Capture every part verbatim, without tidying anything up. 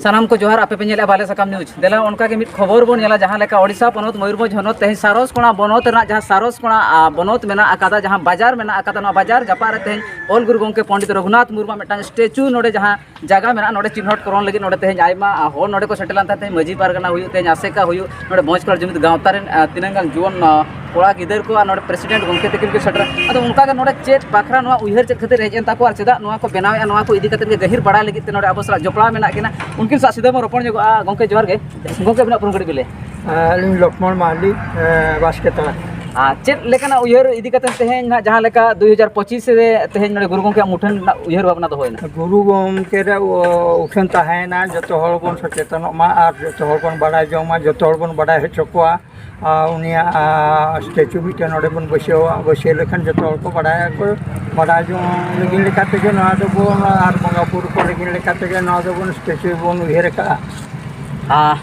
ᱥᱟᱱᱟᱢ ᱠᱚ ᱡᱚᱦᱟᱨ, ᱟᱯᱮ ᱯᱮ ᱧᱮᱞᱮᱫᱼᱟ ᱵᱟᱞᱮ ᱥᱟᱠᱟᱢ ᱱᱤᱭᱩᱡᱽ᱾ ᱫᱮᱞᱟ ᱚᱱᱠᱟ ᱜᱮ ᱢᱤᱫ ᱠᱷᱚᱵᱚᱨ ᱵᱚᱱ ᱧᱮᱞᱟ, ᱡᱟᱦᱟᱸ ᱞᱮᱠᱟ ᱳᱰᱤᱥᱟ ᱯᱚᱱᱚᱛ ᱢᱚᱭᱩᱨᱵᱷᱚᱸᱡᱽ ᱦᱚᱱᱚᱛ ᱛᱮᱦᱮᱧ ᱥᱟᱨᱚᱥ ᱠᱚᱬᱟ ᱵᱚᱱᱚᱛ ᱨᱮᱱᱟᱜ ᱡᱟᱦᱟᱸ ᱥᱟᱨᱚᱥ ᱠᱚᱬᱟ, ᱟ, ᱵᱚᱱᱚᱛ ᱢᱮᱱᱟᱜ ᱟᱠᱟᱫᱟ, ᱡᱟᱦᱟᱸ ᱵᱟᱡᱟᱨ ᱢᱮᱱᱟᱜ ᱟᱠᱟᱫᱟ, ᱱᱚᱣᱟ ᱵᱟᱡᱟᱨ ᱡᱟᱯᱟᱜ ᱨᱮ ᱛᱮᱦᱮᱧ ᱚᱞ ᱜᱩᱨᱩ ᱜᱚᱢᱠᱮ ᱯᱚᱱᱰᱤᱛ ᱨᱚᱜᱷᱩᱱᱟᱛᱷ ᱢᱩᱨᱢᱩᱣᱟᱜ ᱢᱤᱫᱴᱟᱝ ᱥᱴᱮᱪᱩ ᱱᱚᱰᱮ ᱡᱟᱦᱟᱸ ᱡᱟᱭᱜᱟ ᱢᱮᱱᱟᱜᱼᱟ, ᱱᱚᱰᱮ ᱪᱤᱱᱦᱟᱹᱴ ᱠᱚᱨᱚᱱ ᱞᱟᱹᱜᱤᱫ ᱱᱚᱰᱮ ᱛᱮᱦᱮᱧ ᱟᱭᱢᱟ, ᱟ, ᱦᱚᱲ ᱱᱚᱰᱮ ᱠᱚ ᱥᱮᱴᱮᱨ ᱞᱮᱱ ᱛᱟᱦᱮᱸᱫ᱾ ᱛᱮᱦᱮᱧ ᱢᱟᱹᱡᱷᱤ ᱯᱟᱨᱜᱟᱱᱟ ᱦᱩᱭᱩᱜ, ᱛᱮᱦᱮᱧ ᱟᱥᱮᱠᱟ ᱦᱩᱭᱩᱜ, ᱱᱚᱰᱮ ᱵᱷᱚᱸᱡᱽ ᱠᱚᱲᱟ ᱡᱩᱢᱤᱫ ᱜᱟᱶᱛᱟ ᱨᱮᱱ, ᱟ, ᱛᱤᱱᱟᱹᱜ ᱜᱟᱱ ᱡᱩᱣᱟᱹᱱ, ᱟ, ᱠᱚᱲᱟ ᱜᱤᱫᱟᱹᱨ ᱠᱚ ᱟᱨ ᱱᱚᱰᱮ ᱯᱨᱮᱥᱤᱰᱮᱱᱴ ᱜᱚᱢᱠᱮ ᱛᱟᱹᱠᱤᱱ ᱠᱚ ᱥᱮᱴᱮᱨᱟ᱾ ᱟᱫᱚ ᱚᱱᱠᱟ ᱜᱮ ᱱᱚᱰᱮ ᱪᱮᱫ ᱵᱟᱠᱷᱨᱟ ᱱᱚᱣᱟ ᱩᱭᱦᱟᱹᱨ ᱪᱮᱫ ᱠᱷᱟᱹᱛᱤᱨ ᱦᱮᱡ ᱮᱱ ᱛᱟᱠᱚᱣᱟ ᱟᱨ ᱪᱮᱫᱟᱜ ᱱᱚᱣᱟ ᱠᱚ ᱵᱮᱱᱟᱣᱮᱫᱼᱟ, ᱱᱚᱣᱟ ᱠᱚ ᱤᱫᱤ ᱠᱟᱛᱮᱫ ᱜᱮ ᱜᱟᱹᱦᱤᱨ ᱵᱟᱲᱟᱭ ᱞᱟᱹᱜᱤᱫ ᱛᱮ ᱱᱚᱰᱮ ᱟᱵᱚ ᱥᱟᱞᱟᱜ ᱡᱚᱯᱲᱟᱣ ᱢᱮᱱᱟᱜ ᱠᱤᱱᱟ᱾ ᱩᱱᱠᱤᱱ ᱥᱟᱶ ᱥᱤᱫᱷᱟᱹ ᱵᱚᱱ ᱨᱚᱯᱚᱲ ᱧᱚᱜᱚᱜᱼᱟ᱾ ᱜᱚᱢᱠᱮ ᱡᱚᱦᱟᱨ ᱜᱮ᱾ ᱜᱚᱢᱠᱮ ᱟᱵᱤᱱᱟᱜ ᱩᱯᱨᱩᱢ ᱠᱟᱹᱴᱤᱡ ᱵᱤᱱ ᱞᱟᱹᱭᱟ? ᱟᱹᱞᱤᱧ ᱞᱚᱠᱷᱢᱚᱬ ᱢᱟᱦᱟᱞᱤ, ᱮ, ᱵᱟᱥᱠᱮ ᱛᱟᱲᱟ᱾ ᱟᱨ ᱪᱮᱫ ᱞᱮᱠᱟᱱᱟᱜ ᱩᱭᱦᱟᱹᱨ ᱤᱫᱤ ᱠᱟᱛᱮᱫ ᱛᱮᱦᱮᱧ ᱱᱟᱦᱟᱜ ᱡᱟᱦᱟᱸ ᱞᱮᱠᱟ ᱫᱩᱭ ᱦᱟᱡᱟᱨ ᱯᱚᱸᱪᱤᱥ ᱨᱮ ᱛᱮᱦᱮᱧ ᱱᱚᱰᱮ ᱜᱩᱨᱩ ᱜᱚᱢᱠᱮᱭᱟᱜ ᱢᱩᱴᱷᱟᱹᱱ ᱨᱮᱱᱟᱜ ᱩᱭᱦᱟᱹᱨ ᱵᱷᱟᱵᱽᱱᱟ ᱫᱚ ᱦᱩᱭᱱᱟ? ᱜᱩᱨᱩ ᱜᱚᱢᱠᱮ ᱨᱮ ᱩ-, ᱩᱪᱷᱟᱹᱱ ᱛᱟᱦᱮᱸᱭᱮᱱᱟ, ᱡᱚᱛᱚ ᱦᱚᱲ ᱵᱚᱱ ᱥᱚᱪᱮᱛᱚᱱᱚᱜ ᱢᱟ ᱟᱨ ᱡᱚᱛᱚ ᱦᱚᱲ ᱵᱚᱱ ᱵᱟᱲᱟᱭ ᱡᱚᱝ ᱢᱟ, ᱡᱚᱛᱚ ᱦᱚᱲ ᱵᱚᱱ ᱵᱟᱲᱟᱭ ᱦᱚᱪᱚ ᱠᱚᱣᱟ᱾ ᱟᱨ ᱩᱱᱤᱭᱟᱜ, ᱟ, ᱥᱴᱮᱪᱩ ᱢᱤᱫᱴᱮᱱ ᱱᱚᱰᱮ ᱵᱚᱱ ᱵᱟᱹᱭᱥᱟᱹᱣᱟ, ᱵᱟᱹᱭᱥᱟᱹᱣ ᱞᱮᱠᱷᱟᱱ ᱡᱚᱛᱚ ᱦᱚᱲ ᱠᱚ ᱵᱟᱲᱟᱭᱟᱠᱚ, ᱵᱟᱲᱟᱭ ᱡᱚᱝ ᱞᱟᱹᱜᱤᱫ ᱞᱮᱠᱟ ᱛᱮᱜᱮ ᱱᱚᱣᱟ ᱫᱚᱵᱚᱱ, ᱟᱨ ᱵᱚᱸᱜᱟ ᱵᱩᱨᱩ ᱠᱚ ᱞᱟᱹᱜᱤᱫ ᱞᱮᱠᱟ ᱛᱮᱜᱮ ᱱᱚᱣᱟ ᱫᱚᱵᱚᱱ ᱥᱴᱮᱪᱩ ᱵᱚᱱ ᱩᱭᱦᱟᱹᱨ ᱟᱠᱟᱫᱼᱟ᱾ ᱟᱨ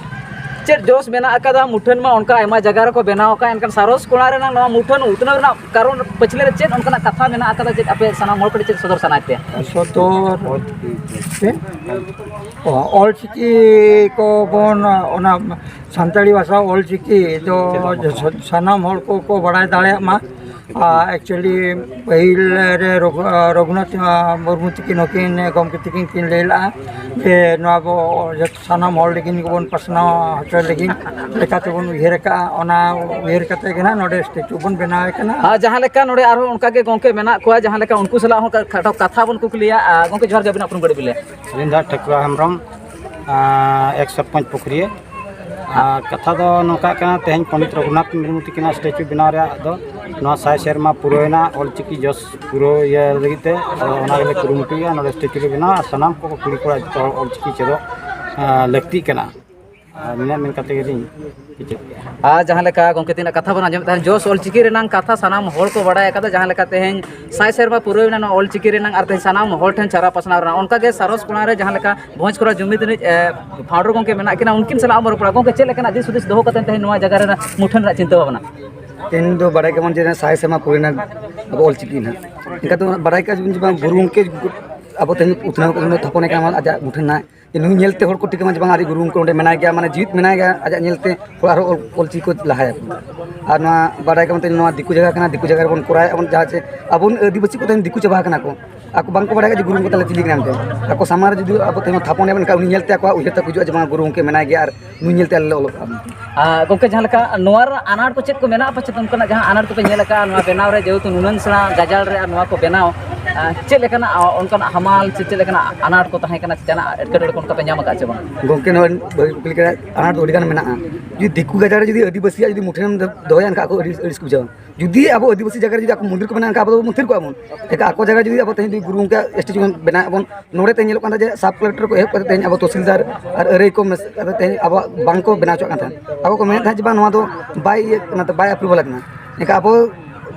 ᱪᱮᱫ ᱡᱚᱥ ᱢᱮᱱᱟᱜ ᱟᱠᱟᱫᱟ? ᱢᱩᱴᱷᱟᱹᱱ ᱢᱟ ᱚᱱᱠᱟ ᱟᱭᱢᱟ ᱡᱟᱭᱜᱟ ᱨᱮᱠᱚ ᱵᱮᱱᱟᱣ ᱟᱠᱟᱫ, ᱮᱱᱠᱷᱟᱱ ᱥᱟᱨᱚᱥ ᱠᱚᱬᱟ ᱨᱮᱱᱟᱜ ᱱᱚᱣᱟ ᱢᱩᱴᱷᱟᱹᱱ ᱩᱛᱱᱟᱹᱣ ᱨᱮᱱᱟᱜ ᱠᱟᱨᱚᱱ ᱯᱟᱹᱪᱷᱞᱟᱹ ᱨᱮ ᱪᱮᱫ ᱚᱱᱠᱟᱱᱟᱜ ᱠᱟᱛᱷᱟ ᱢᱮᱱᱟᱜ ᱟᱠᱟᱫᱟ, ᱪᱮᱫ ᱟᱯᱮ ᱥᱟᱱᱟᱢ ᱦᱚᱲ ᱠᱟᱹᱴᱤᱡ ᱪᱮᱫ ᱥᱚᱫᱚᱨ ᱥᱟᱱᱟᱭᱮᱫ ᱯᱮᱭᱟ? ᱥᱚᱫᱚᱨ ᱪᱮᱫ? ᱚ, ᱚᱞᱪᱤᱠᱤ ᱠᱚ ᱵᱚᱱ, ᱚᱱᱟ ᱥᱟᱱᱛᱟᱲᱤ ᱵᱷᱟᱥᱟ ᱚᱞᱪᱤᱠᱤ ᱫᱚ ᱥᱟᱱᱟᱢ ᱦᱚᱲ ᱠᱚᱠᱚ ᱵᱟᱲᱟᱭ ᱫᱟᱲᱮᱭᱟᱜ ᱢᱟ᱾ ᱟᱨ actually ᱯᱟᱹᱦᱤᱞ ᱨᱮ ᱨᱚᱜᱷᱩ-, ᱨᱚᱜᱷᱩᱱᱟᱛᱷ ᱢᱩᱨᱢᱩ ᱛᱟᱹᱠᱤᱱ ᱦᱚᱸᱠᱤᱱ, ᱜᱚᱢᱠᱮ ᱛᱟᱹᱠᱤᱱ ᱠᱤᱱ ᱞᱟᱹᱭ ᱞᱮᱫᱼᱟ ᱡᱮ ᱱᱚᱣᱟ ᱵᱚ ᱡᱚᱛᱚ ᱥᱟᱱᱟᱢ ᱦᱚᱲ ᱞᱟᱹᱜᱤᱫ ᱜᱮᱵᱚᱱ ᱯᱟᱥᱱᱟᱣ ᱦᱚᱪᱚᱭ ᱞᱟᱹᱜᱤᱫ ᱞᱮᱠᱟ ᱛᱮᱵᱚᱱ ᱩᱭᱦᱟᱹᱨ ᱟᱠᱟᱫᱼᱟ᱾ ᱚᱱᱟ ᱩᱭᱦᱟᱹᱨ ᱠᱟᱛᱮ ᱜᱮ ᱱᱟᱦᱟᱜ ᱱᱚᱰᱮ ᱥᱴᱮᱪᱩ ᱵᱚᱱ ᱵᱮᱱᱟᱣ ᱮ ᱠᱟᱱᱟ᱾ ᱟᱨ ᱡᱟᱦᱟᱸ ᱞᱮᱠᱟ ᱱᱚᱰᱮ ᱟᱨᱦᱚᱸ ᱚᱱᱠᱟ ᱜᱮ ᱜᱚᱢᱠᱮ ᱢᱮᱱᱟᱜ ᱠᱚᱣᱟ, ᱡᱟᱦᱟᱸ ᱞᱮᱠᱟ ᱩᱱᱠᱩ ᱥᱟᱞᱟᱜ ᱦᱚᱸ ᱠᱷᱟᱴᱚ ᱠᱟᱛᱷᱟ ᱵᱚᱱ ᱠᱩᱠᱞᱤᱭᱟ᱾ ᱟᱨ ᱜᱚᱢᱠᱮ ᱡᱚᱦᱟᱨ ᱜᱮ, ᱟᱹᱵᱤᱱᱟᱜ ᱩᱯᱨᱩᱢ ᱠᱟᱹᱴᱤᱡ ᱵᱤᱱ ᱞᱟᱹᱭᱟ? ᱨᱤᱱᱫᱷᱟ ᱴᱷᱟᱹᱠᱩᱨ ᱦᱮᱢᱵᱨᱚᱢ, ᱟᱨ ᱮᱠ ᱥᱚᱨᱯᱚᱧᱪ ᱯᱩᱠᱷᱨᱤᱭᱟᱹ᱾ ᱟᱨ ᱠᱟᱛᱷᱟ ᱫᱚ ᱱᱚᱝᱠᱟ ᱠᱟᱱᱟ, ᱛᱮᱦᱮᱧ ᱯᱚᱱᱰᱤᱛ ᱨᱚᱜᱷᱩᱱᱟᱛᱷ ᱢᱩᱨᱢᱩ ᱛᱟᱹᱠᱤᱱᱟᱜ ᱥᱴᱮᱪᱩ ᱵᱮᱱᱟᱣ ᱨᱮᱭᱟᱜ ᱫᱚ ᱱᱚᱣᱟ ᱥᱟᱭ ᱥᱮᱨᱢᱟ ᱯᱩᱨᱟᱹᱣᱮᱱᱟ ᱚᱞᱪᱤᱠᱤ ᱡᱚᱥ ᱯᱩᱨᱟᱹᱣ ᱤᱭᱟᱹ ᱞᱟᱹᱜᱤᱫ ᱛᱮ᱾ ᱟᱫᱚ ᱚᱱᱟ ᱜᱮᱞᱮ ᱠᱩᱨᱩᱢᱩᱴᱩᱭᱮᱫᱼᱟ, ᱱᱚᱰᱮ ᱥᱴᱮᱪᱩ ᱞᱮ ᱵᱮᱱᱟᱣᱟ᱾ ᱟᱨ ᱥᱟᱱᱟᱢ ᱠᱚ ᱠᱩᱲᱤ ᱠᱚᱲᱟ ᱡᱚᱛᱚ ᱦᱚᱲ ᱚᱞᱪᱤᱠᱤ ᱪᱮᱫᱚᱜ, ᱟ, ᱞᱟᱹᱠᱛᱤᱜ ᱠᱟᱱᱟ᱾ ᱟᱨ ᱱᱤᱱᱟᱹᱜ ᱢᱮᱱ ᱠᱟᱛᱮ ᱜᱮᱞᱤᱧ ᱠᱮᱪᱮᱫ ᱠᱮᱫᱼᱟ᱾ ᱟᱨ ᱡᱟᱦᱟᱸ ᱞᱮᱠᱟ ᱜᱚᱢᱠᱮ ᱛᱤᱱᱟᱹᱜ ᱠᱟᱛᱷᱟ ᱵᱚᱱ ᱟᱸᱡᱚᱢᱮᱫ ᱛᱟᱦᱮᱸᱫ, ᱡᱚᱥ ᱚᱞᱪᱤᱠᱤ ᱨᱮᱱᱟᱝ ᱠᱟᱛᱷᱟ ᱥᱟᱱᱟᱢ ᱦᱚᱲ ᱠᱚ ᱵᱟᱲᱟᱭ ᱟᱠᱟᱫᱟ᱾ ᱡᱟᱦᱟᱸ ᱞᱮᱠᱟ ᱛᱮᱦᱮᱧ ᱥᱟᱭ ᱥᱮᱨᱢᱟ ᱯᱩᱨᱟᱹᱣ ᱮᱱᱟ ᱱᱚᱣᱟ ᱚᱞᱪᱤᱠᱤ ᱨᱮᱱᱟᱝ, ᱟᱨ ᱛᱮᱦᱮᱧ ᱥᱟᱱᱟᱢ ᱦᱚᱲ ᱴᱷᱮᱱ ᱪᱟᱨᱟ ᱯᱟᱥᱱᱟᱣ ᱨᱮᱱᱟᱜ᱾ ᱚᱱᱠᱟ ᱜᱮ ᱥᱟᱨᱚᱥ ᱠᱚᱬᱟ ᱨᱮ ᱡᱟᱦᱟᱸ ᱞᱮᱠᱟ ᱵᱷᱚᱸᱡᱽ ᱠᱚᱲᱟ ᱡᱩᱢᱤᱫ ᱨᱤᱱᱤᱡ, ᱮ, founder ᱜᱚᱢᱠᱮ ᱢᱮᱱᱟᱜ ᱠᱤᱱᱟ, ᱩᱱᱠᱤᱱ ᱥᱟᱞᱟᱜ ᱵᱚᱱ ᱨᱚᱯᱚᱲᱟ᱾ ᱜᱚᱢᱠᱮ, ᱪᱮᱫ ᱞᱮᱠᱟᱱᱟᱜ ᱫᱤᱥ ᱦᱩᱫᱤᱥ ᱫᱚᱦᱚ ᱠᱟᱛᱮ ᱛᱮᱦᱮᱧ ᱱᱚᱣᱟ ᱡᱟᱭᱜᱟ ᱨᱮᱱᱟᱜ ᱢᱩᱴᱷᱟᱹᱱ ᱨᱮᱱᱟᱜ ᱪᱤᱱᱛᱟᱹ ᱵᱷᱟᱵᱽᱱᱟ? ᱛᱮᱦᱮᱧ ᱫᱚ ᱵᱟᱲᱟᱭ ᱜᱮᱵᱚᱱ ᱡᱮ ᱥᱟᱭ ᱥᱮᱨᱢᱟ ᱯᱩᱨᱟᱹᱭᱮᱱᱟ ᱟᱵᱚ ᱚᱞᱪᱤᱠᱤ ᱱᱟᱦᱟᱜ᱾ ᱮᱱᱠᱷᱟᱱ ᱫᱚ ᱵᱟᱲᱟᱭ ᱠᱟᱜ ᱡᱮ ᱵᱟᱝ ᱜᱩᱨᱩ ᱜᱚᱢᱠᱮ ᱟᱵᱚ ᱛᱮᱦᱮᱧ ᱩᱛᱱᱟᱹᱣ ᱠᱟᱛᱮ ᱛᱷᱟᱯᱚᱱ ᱟᱠᱟᱱᱟ ᱟᱡᱟᱜ ᱢᱩᱴᱷᱟᱹᱱ ᱱᱟᱦᱟᱜ᱾ ᱡᱮ ᱱᱩᱭ ᱧᱮᱞᱛᱮ ᱦᱚᱲ ᱠᱚ ᱴᱷᱤᱠᱟᱹᱢᱟ ᱡᱮ ᱵᱟᱝ ᱟᱨ ᱜᱩᱨᱩ ᱜᱚᱢᱠᱮ ᱚᱸᱰᱮ ᱢᱮᱱᱟᱭ ᱜᱮᱭᱟ, ᱢᱟᱱᱮ ᱡᱤᱣᱤᱫ ᱢᱮᱱᱟᱭ ᱜᱮᱭᱟ ᱟᱡᱟᱜ ᱧᱮᱞᱛᱮ ᱦᱚᱲ ᱟᱨᱦᱚᱸ ᱚᱞ ᱚᱞᱪᱤᱠᱤ ᱠᱚ ᱞᱟᱦᱟᱭᱟ᱾ ᱟᱨ ᱱᱚᱣᱟ ᱵᱟᱲᱟᱭ ᱠᱟᱜ ᱵᱚᱱ ᱛᱮᱦᱮᱧ ᱱᱚᱣᱟ ᱫᱤᱠᱩ ᱡᱟᱭᱜᱟ ᱠᱟᱱᱟ, ᱫᱤᱠᱩ ᱡᱟᱭᱜᱟ ᱨᱮᱵᱚᱱ ᱠᱚᱨᱟᱣᱮᱫ ᱵᱚᱱ ᱡᱟᱦᱟᱸ ᱪᱮ ᱟᱵᱚ ᱟᱹᱫᱤᱵᱟᱹᱥᱤ ᱠᱚ ᱛᱮᱦᱮᱧ ᱫᱤᱠᱩ ᱪᱟᱵᱟ ᱟᱠᱟᱱᱟ ᱠᱚ᱾ ᱟᱠᱚ ᱵᱟᱝᱠᱚ ᱵᱟᱲᱟᱭᱟ ᱡᱮ ᱜᱩᱨᱩ ᱜᱚᱢᱠᱮ ᱛᱟᱦᱞᱮ ᱪᱤᱞᱤ ᱠᱟᱱᱟᱭ ᱢᱮᱱᱛᱮ᱾ ᱟᱠᱚ ᱥᱟᱢᱟᱝ ᱨᱮ ᱡᱩᱫᱤ ᱟᱵᱚ ᱛᱮᱦᱮᱧ ᱵᱚᱱ ᱛᱷᱟᱯᱚᱱᱮᱭᱟ, ᱢᱮᱱᱠᱷᱟᱱ ᱩᱱᱤ ᱧᱮᱞᱛᱮ ᱟᱠᱚᱣᱟᱜ ᱩᱭᱦᱟᱹᱨ ᱛᱟᱠᱚ ᱦᱤᱡᱩᱜᱼᱟ ᱡᱮ ᱵᱟᱝ ᱜᱩᱨᱩ ᱜᱚᱢᱠᱮ ᱢᱮᱱᱟᱭ ᱜᱮᱭᱟ ᱟᱨ ᱱᱩᱭ ᱧᱮᱞᱛᱮ ᱟᱞᱮ ᱞᱮ ᱚᱞᱚᱜ ᱠᱟᱱᱟ᱾ ᱟᱨ ᱜᱚᱢᱠᱮ, ᱡᱟᱦᱟᱸ ᱞᱮᱠᱟ ᱱᱚᱣᱟ ᱨᱮᱱᱟᱜ ᱟᱱᱟᱴ ᱠᱚ ᱪᱮᱫ ᱠᱚ ᱢᱮᱱᱟᱜᱼᱟ, ᱯᱟᱪᱮᱫ ᱚᱱᱠᱟᱱᱟᱜ ᱡᱟᱦᱟᱸ ᱟᱱᱟᱴ ᱠᱚᱯᱮ ᱧᱮᱞ ᱟᱠᱟᱫᱼᱟ ᱱᱚᱣᱟ ᱵᱮᱱᱟᱣ ᱨᱮ, ᱡᱮᱦᱮᱛᱩ ᱱᱩᱱᱟᱹᱝ ᱥᱮᱬᱟ ᱜᱟᱡᱟᱲ ᱨᱮ ᱟᱨ ᱱᱚᱣᱟ ᱠᱚ ᱵᱮᱱᱟᱣ, ᱟᱨ ᱪᱮᱫ ᱞᱮᱠᱟᱱᱟᱜ, ᱟᱨ ᱚᱱᱠᱟᱱᱟᱜ ᱦᱟᱢᱟᱞ ᱥᱮ ᱪᱮᱫ ᱞᱮᱠᱟᱱᱟᱜ ᱟᱱᱟᱴ ᱠᱚ ᱛᱟᱦᱮᱸ ᱠᱟᱱᱟ, ᱡᱟᱦᱟᱱᱟᱜ ᱮᱴᱠᱮᱴᱚᱬᱮ ᱠᱚ ᱚᱱᱠᱟ ᱯᱮ ᱧᱟᱢ ᱟᱠᱟᱫ ᱪᱮ ᱵᱟᱝ? ᱜᱚᱢᱠᱮ, ᱱᱚᱣᱟ ᱵᱷᱟᱹᱜᱤ ᱠᱩᱠᱞᱤ ᱠᱟᱱᱟ᱾ ᱟᱱᱟᱴ ᱫᱚ ᱟᱹᱰᱤ ᱜᱟᱱ ᱢᱮᱱᱟᱜᱼᱟ᱾ ᱡᱩᱫᱤ ᱫᱤᱠᱩ ᱜᱟᱡᱟᱲ ᱨᱮ ᱡᱩᱫᱤ ᱟᱹᱫᱤᱵᱟᱹᱥᱤᱭᱟᱜ ᱡᱩᱫᱤ ᱢᱩᱴᱷᱟᱹᱱᱮᱢ ᱫᱚᱦᱚᱭᱟ, ᱮᱱᱠᱷᱟᱱ ᱟᱠᱚ ᱟᱹᱰᱤ ᱟᱹᱲᱤᱥ ᱠᱚ ᱵᱩᱡᱷᱟᱹᱣᱟ᱾ ᱡᱩᱫᱤ ᱟᱵᱚ ᱟᱹᱫᱤᱵᱟᱹᱥᱤ ᱡᱟᱭᱜᱟ ᱨᱮ ᱡᱩᱫᱤ ᱟᱠᱚ ᱢᱚᱱᱫᱤᱨ ᱠᱚ ᱵᱮᱱᱟᱣᱟ, ᱮᱱᱠᱷᱟᱱ ᱟᱵᱚ ᱫᱚᱵᱚᱱ ᱛᱷᱤᱨ ᱠᱚᱜᱼᱟ ᱵᱚᱱ᱾ ᱮᱱᱠᱷᱟᱱ ᱟᱠᱚ ᱡᱟᱭᱜᱟ ᱨᱮ ᱡᱩᱫᱤ ᱟᱵᱚ ᱛᱮᱦᱮᱧ ᱡᱩᱫᱤ ᱜᱩᱨᱩ ᱜᱚᱢᱠᱮᱭᱟᱜ statue ᱵᱚᱱ ᱵᱮᱱᱟᱣᱮᱫ ᱵᱚᱱ, ᱱᱚᱰᱮ ᱛᱮᱦᱮᱧ ᱧᱮᱞᱚᱜ ᱠᱟᱱ ᱛᱟᱦᱮᱸ ᱡᱮ sub collector ᱠᱚ ᱮᱦᱚᱵ ᱠᱟᱛᱮ ᱛᱮᱦᱮᱧ ᱟᱵᱚ ᱛᱚᱦᱥᱤᱞᱫᱟᱨ ᱟᱨ ᱟᱹᱨᱟᱹᱭ ᱠᱚ ᱢᱮᱥ ᱠᱟᱛᱮ ᱛᱮᱦᱮᱧ ᱟᱵᱚᱣᱟᱜ ᱵᱟᱝ ᱠᱚ ᱵᱮᱱᱟᱣ ᱦᱚᱪᱚᱣᱟᱜ ᱠᱟᱱ ᱛᱟᱦᱮᱸᱫ᱾ ᱟᱠᱚ ᱠᱚ ᱢᱮᱱᱮᱫ ᱛᱟᱦᱮᱸᱫ ᱡᱮ ᱵᱟᱝ, ᱱᱚᱣᱟ ᱫᱚ ᱵᱟᱭ ᱤᱭᱟᱹ ᱠᱟᱱᱟ, ᱵᱟᱭ approval ᱠᱟᱱᱟ᱾ ᱮᱱᱠᱷᱟᱱ ᱟᱵᱚ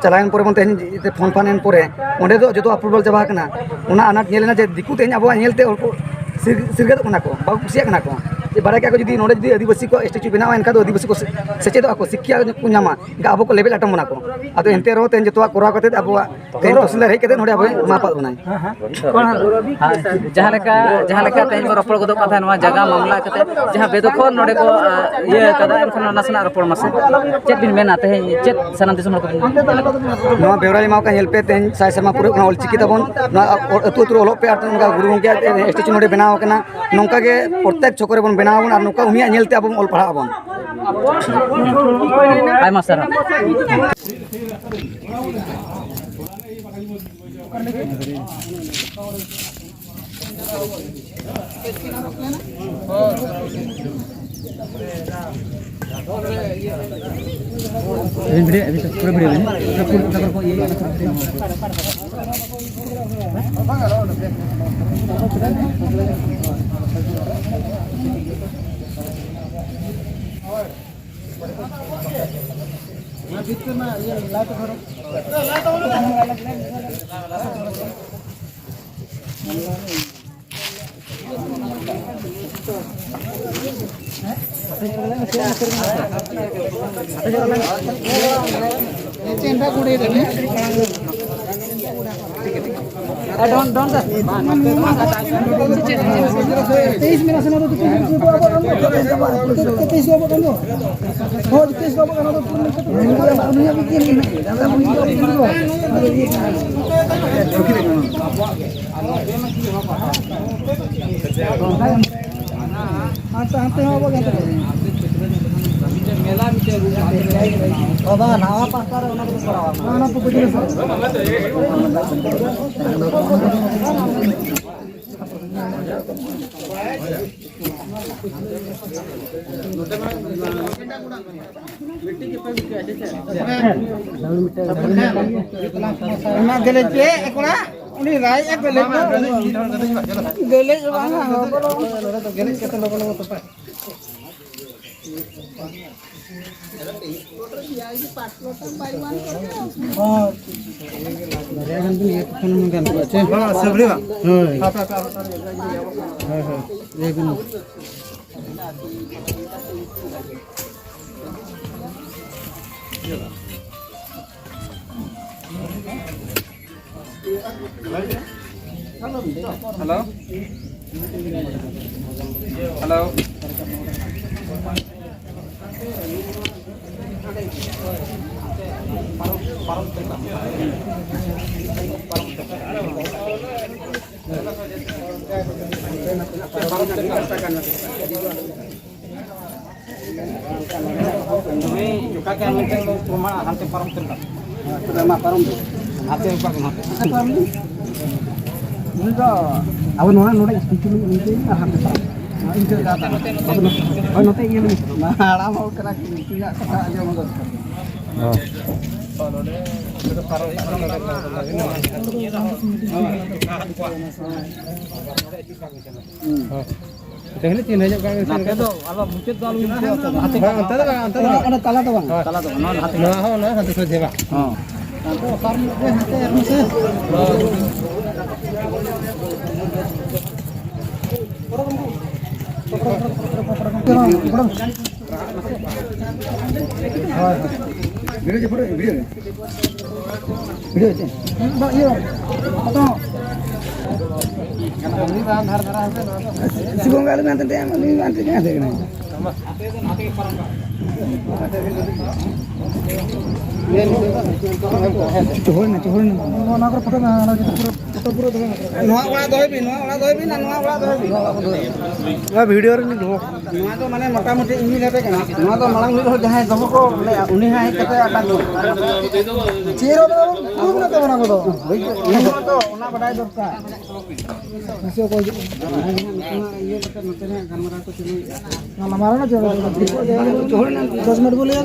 ᱪᱟᱞᱟᱣᱮᱱ ᱯᱚᱨᱮ ᱵᱚᱱ ᱛᱮᱦᱮᱧ ᱯᱷᱳᱱ ᱯᱷᱟᱱ ᱮᱱ ᱯᱚᱨᱮ ᱚᱸᱰᱮ ᱫᱚ ᱡᱚᱛᱚ approval ᱪᱟᱵᱟ ᱟᱠᱟᱱᱟ᱾ ᱚᱱᱟ ᱟᱱᱟᱴ ᱧᱮᱞ ᱮᱱᱟ ᱡᱮ ᱫᱤᱠᱩ ᱛᱮᱦᱮᱧ ᱟᱵᱚᱣᱟᱜ ᱧᱮᱞᱛᱮ ᱦᱚᱲ ᱠᱚ ᱥᱤᱨ-, ᱥᱤᱨᱜᱟᱹᱫᱚᱜ ᱠᱟᱱᱟ ᱠᱚ, ᱵᱟᱠᱚ ᱠᱩᱥᱤᱭᱟᱜ ᱠᱟᱱᱟ ᱠᱚ᱾ ᱡᱮ ᱵᱟᱲᱟᱭ ᱠᱟᱜ ᱠᱚ ᱡᱩᱫᱤ ᱱᱚᱰᱮ ᱡᱩᱫᱤ ᱟᱹᱫᱤᱵᱟᱹᱥᱤ ᱠᱚᱣᱟᱜ statue ᱵᱮᱱᱟᱣᱟ, ᱮᱱᱠᱷᱟᱱ ᱫᱚ ᱟᱹᱫᱤᱵᱟᱹᱥᱤ ᱠᱚ ᱥᱮ-, ᱥᱮᱪᱮᱫᱚᱜᱼᱟ ᱠᱚ, ᱥᱤᱠᱠᱷᱟ ᱠᱚ ᱧᱟᱢᱟ᱾ ᱮᱱᱠᱷᱟᱱ ᱟᱵᱚ ᱠᱚ ᱞᱮᱵᱮᱫ ᱟᱴᱚᱢ ᱵᱚᱱᱟ ᱠᱚ᱾ ᱟᱫᱚ ᱮᱱᱛᱮ ᱨᱮᱦᱚᱸ ᱛᱮᱦᱮᱧ ᱡᱚᱛᱚᱣᱟᱜ ᱠᱚᱨᱟᱣ ᱠᱟᱛᱮ ᱟᱵᱚᱣᱟᱜ ᱛᱮᱦᱮᱧ ᱛᱚᱦᱥᱤᱞᱫᱟᱨ ᱦᱮᱡ ᱠᱟᱛᱮ ᱱᱚᱰᱮ ᱟᱵᱚᱭ ᱢᱟᱯᱟᱫ ᱵᱚᱱᱟᱭ᱾ ᱦᱮᱸ, ᱡᱟᱦᱟᱸ ᱞᱮᱠᱟ, ᱡᱟᱦᱟᱸ ᱞᱮᱠᱟ ᱛᱮᱦᱮᱧ ᱵᱚ ᱨᱚᱯᱚᱲ ᱜᱚᱫᱚᱜ ᱠᱟᱱ ᱛᱟᱦᱮᱸᱫ ᱱᱚᱣᱟ ᱡᱟᱭᱜᱟ ᱢᱟᱢᱞᱟ ᱠᱟᱛᱮ, ᱡᱟᱦᱟᱸ ᱵᱮᱫᱚᱠᱷᱚᱞ ᱱᱚᱰᱮ ᱠᱚ, ᱟ, ᱤᱭᱟᱹ ᱠᱟᱫᱟ, ᱮᱱᱠᱷᱟᱱ ᱱᱟᱥᱮᱱᱟᱜ ᱨᱚᱯᱚᱲ ᱢᱟᱥᱮ᱾ ᱪᱮᱫ ᱵᱤᱱ ᱢᱮᱱᱟ ᱛᱮᱦᱮᱧ, ᱪᱮᱫ ᱥᱟᱱᱟᱢ ᱫᱤᱥᱚᱢ ᱦᱚᱲ ᱠᱚᱵᱤᱱ ᱢᱮᱱᱟ? ᱱᱚᱣᱟ ᱵᱮᱣᱨᱟ ᱮᱢᱟ ᱠᱟᱱ ᱧᱮᱞ ᱯᱮ, ᱛᱮᱦᱮᱧ ᱥᱟᱭ ᱥᱮᱨᱢᱟ ᱯᱩᱨᱟᱹᱜ ᱠᱟᱱᱟ ᱚᱞᱪᱤᱠᱤ ᱛᱟᱵᱚᱱ᱾ ᱱᱚᱣᱟ ᱟᱹᱛᱩ ᱟᱹᱛᱩ ᱨᱮ ᱚᱞᱚᱜ ᱯᱮ ᱟᱨ ᱱᱚᱝᱠᱟ ᱜᱩᱨᱩ ᱜᱚᱢᱠᱮᱭᱟᱜ statue ᱱᱚᱰᱮ ᱵᱮᱱᱟᱣ ᱟᱠᱟᱱᱟ᱾ ᱱᱚᱝᱠᱟ ᱜᱮ ᱯᱨᱚᱛᱮᱠ ᱪᱷᱚᱠᱚ ᱨᱮᱵᱚᱱ ᱵᱮᱱᱟᱣ ᱟᱵᱚᱱ ᱟᱨ ᱱᱚᱝᱠᱟ ᱩᱱᱤᱭᱟᱜ ᱧᱮᱞ ᱛᱮ ᱟᱵᱚ ᱵᱚᱱ ᱚᱞ ᱯᱟᱲᱦᱟᱜ ᱟᱵᱚᱱ᱾ ᱟᱭᱢᱟ ᱥᱟᱨᱦᱟᱣ᱾ ᱛᱮᱭᱤᱥ ᱢᱮᱱᱟᱜ ᱥᱮ ᱱᱚᱣᱟ ᱫᱚ ᱛᱮᱭᱤᱥ ᱫᱚ ᱟᱵᱚ ᱠᱟᱱ ᱫᱚ᱾ ᱦᱳᱭ, ᱛᱮᱭᱤᱥ ᱫᱚ ᱟᱵᱚ ᱠᱟᱱ ᱫᱚ᱾ ᱦᱟᱱᱛᱮ, ᱦᱟᱱᱛᱮ ᱦᱚᱸ ᱟᱵᱚ ᱜᱮ ᱦᱟᱱᱛᱮ᱾ ᱵᱟᱵᱟ, ᱱᱟᱣᱟ ᱯᱟᱦᱴᱟ ᱨᱮ ᱚᱱᱟ ᱠᱚᱫᱚ ᱠᱚᱨᱟᱣᱟ᱾ ᱚᱱᱟ ᱠᱚ ᱵᱩᱡᱷᱟᱹᱣ ᱥᱮ? ᱚᱱᱟ ᱜᱮᱞᱮᱡ ᱯᱮ, ᱮ ᱠᱚᱲᱟ, ᱩᱱᱤ ᱨᱟᱭ ᱮ ᱜᱮᱞᱮᱡ ᱯᱮ᱾ ᱜᱮᱞᱮᱡ ᱵᱟᱝᱟ, ᱦᱚᱵᱚᱨᱚᱜ᱾ ᱦᱚᱸ, ᱵᱟᱨᱭᱟ ᱜᱟᱱ ᱵᱤᱱ ᱤᱭᱟᱹ ᱠᱚ ᱠᱷᱟᱱ ᱜᱟᱱ ᱠᱚᱜᱼᱟ ᱪᱮ? ᱦᱳᱭ᱾ ᱦᱳᱭ, ᱦᱳᱭ, ᱞᱟᱹᱭ ᱵᱤᱱ᱾ Hello, hello. ᱱᱩᱭ ᱡᱚᱴᱟᱣ ᱠᱮᱫ ᱢᱤᱫᱴᱮᱱ ᱫᱚ ᱯᱨᱚᱢᱟ ᱦᱟᱱᱛᱮ ᱯᱟᱨᱚᱢ ᱩᱛᱟᱹᱨ ᱠᱟᱱ᱾ ᱛᱚᱵᱮ ᱢᱟ ᱯᱟᱨᱚᱢ ᱫᱚ᱾ ᱦᱟᱱᱛᱮ ᱩᱱᱠᱩᱣᱟᱜ ᱜᱮ ᱦᱟᱱᱛᱮ᱾ ᱩᱱᱤ ᱫᱚ ᱟᱵᱚ ᱱᱚᱣᱟ ᱱᱚᱰᱮ ᱥᱴᱮᱪᱩ ᱞᱟᱹᱜᱤᱫ ᱤᱱᱠᱟᱹ ᱟᱨ ᱦᱟᱱᱛᱮ ᱯᱟᱨᱚᱢ᱾ ᱤᱱᱠᱟᱹ ᱜᱮ ᱟᱨ ᱦᱳᱭ, ᱱᱚᱛᱮ ᱤᱭᱟᱹ ᱞᱟᱹᱜᱤᱫ᱾ ᱦᱟᱲᱟᱢ ᱦᱚᱲ ᱠᱟᱱᱟ ᱠᱤᱱ, ᱩᱱᱠᱤᱱᱟᱜ ᱠᱟᱛᱷᱟ ᱟᱸᱡᱚᱢ ᱫᱚᱨᱠᱟᱨ᱾ ᱦᱚᱸ᱾ ᱱᱚᱰᱮ ᱯᱟᱨᱚᱢ ᱦᱩᱭᱩᱜ ᱠᱟᱱᱟ, ᱱᱚᱰᱮ ᱯᱟᱨᱚᱢ ᱦᱩᱭᱩᱜ ᱠᱟᱱᱟ᱾ ᱦᱩᱸ᱾ ᱦᱚᱸ᱾ ᱛᱮᱦᱮᱧ ᱪᱤᱱᱦᱟᱹ ᱧᱚᱜ ᱠᱟᱜ ᱢᱮ ᱥᱮ᱾ ᱱᱟᱛᱮ ᱫᱚ ᱟᱞᱚ, ᱢᱩᱪᱟᱹᱫ ᱫᱚ ᱟᱞᱚ ᱦᱩᱭᱩᱜ ᱛᱟᱢᱟ᱾ ᱦᱟᱱᱛᱮ ᱵᱟᱝ, ᱚᱱᱛᱮ ᱫᱚ ᱵᱟᱝ, ᱚᱱᱛᱮ ᱫᱚ ᱵᱟᱝ᱾ ᱛᱟᱞᱟ ᱫᱚ ᱵᱟᱝ, ᱱᱚᱣᱟ ᱞᱟᱦᱟ ᱛᱮ᱾ ᱱᱚᱣᱟ ᱦᱚᱸ ᱚᱱᱟ ᱦᱟᱱᱛᱮ ᱥᱚᱡᱷᱮ ᱵᱟᱝ᱾ ᱦᱚᱸ᱾ ᱦᱟᱱᱛᱮ ᱚᱠᱟ ᱨᱮ ᱢᱮᱱᱟᱜ ᱯᱮᱭᱟ? ᱦᱟᱱᱛᱮ ᱟᱨ ᱱᱚᱛᱮ᱾ ᱦᱳᱭ, ᱦᱳᱭ᱾ ᱵᱷᱤᱰᱤᱭᱳ ᱪᱮ ᱯᱩᱨᱟᱹ ᱵᱷᱤᱰᱤᱭᱳ ᱨᱮ? ᱵᱷᱤᱰᱤᱭᱳ ᱪᱮ? ᱵᱟᱝ, ᱤᱭᱟᱹ, ᱯᱷᱳᱴᱳ᱾ ᱥᱤᱵᱚ ᱵᱚᱸᱜᱟ ᱟᱞᱚᱢ ᱦᱟᱱᱛᱮ ᱛᱟᱭᱟ, ᱩᱱᱤ ᱦᱟᱱᱛᱮ ᱡᱟᱦᱟᱸ ᱥᱮᱫ ᱠᱟᱱᱟᱭ᱾ ᱪᱚᱦᱚᱲ ᱮᱱᱟ, ᱪᱚᱦᱚᱲ ᱮᱱᱟ᱾ ᱱᱚᱣᱟ ᱠᱚᱨᱮ ᱯᱷᱳᱴᱳ ᱢᱮᱱᱟᱜᱼᱟ, ᱱᱚᱣᱟ ᱠᱚᱨᱮ᱾ ᱱᱚᱣᱟ ᱚᱲᱟᱜ ᱫᱚᱦᱚᱭ ᱵᱤᱱ, ᱱᱚᱣᱟ ᱚᱲᱟᱜ ᱫᱚᱦᱚᱭ ᱵᱤᱱ ᱟᱨ ᱱᱚᱣᱟ ᱚᱲᱟᱜ ᱫᱚᱦᱚᱭ ᱵᱤᱱ᱾ ᱱᱚᱣᱟ ᱵᱷᱤᱰᱤᱭᱳ ᱨᱮᱞᱤᱧ ᱫᱚᱦᱚ ᱠᱟᱜᱼᱟ᱾ ᱱᱚᱣᱟ ᱫᱚ ᱢᱟᱱᱮ ᱢᱚᱴᱟᱢᱩᱴᱤ ᱤᱧ ᱞᱟᱹᱭ ᱟᱯᱮ ᱠᱟᱱᱟ, ᱱᱚᱣᱟ ᱫᱚ ᱢᱟᱲᱟᱝ ᱢᱤᱫ ᱦᱚᱲ ᱡᱟᱦᱟᱸᱭ ᱫᱚᱦᱚ ᱠᱚ ᱞᱟᱹᱭᱟ, ᱩᱱᱤ ᱦᱚᱸ ᱦᱮᱡ ᱠᱟᱛᱮ ᱟᱴᱟᱝ ᱠᱚᱣᱟ᱾ ᱪᱮᱫ ᱦᱚᱸ ᱵᱟᱝ, ᱯᱨᱩᱯᱷ ᱢᱮᱱᱟᱜ ᱛᱟᱵᱚᱱᱟ ᱟᱵᱚ ᱫᱚ᱾ ᱩᱱᱤ ᱦᱚᱸ ᱛᱚ ᱚᱱᱟ ᱵᱟᱰᱟᱭ ᱫᱚᱨᱠᱟᱨ᱾ ᱢᱟᱥᱮ ᱚᱠᱚᱭ ᱦᱤᱡᱩᱜ ᱠᱟᱱᱟ? ᱚᱱᱟ ᱤᱭᱟᱹ ᱠᱟᱛᱮ ᱱᱚᱛᱮ ᱨᱮ ᱜᱟᱞᱢᱟᱨᱟᱣ ᱠᱚ ᱪᱟᱹᱞᱩᱭᱮᱫᱼᱟ᱾ ᱚᱱᱟ ᱢᱟᱨᱟᱝ ᱪᱮ? ᱫᱚᱥ ᱢᱤᱱᱤᱴ ᱵᱚ ᱞᱟᱹᱭᱟ᱾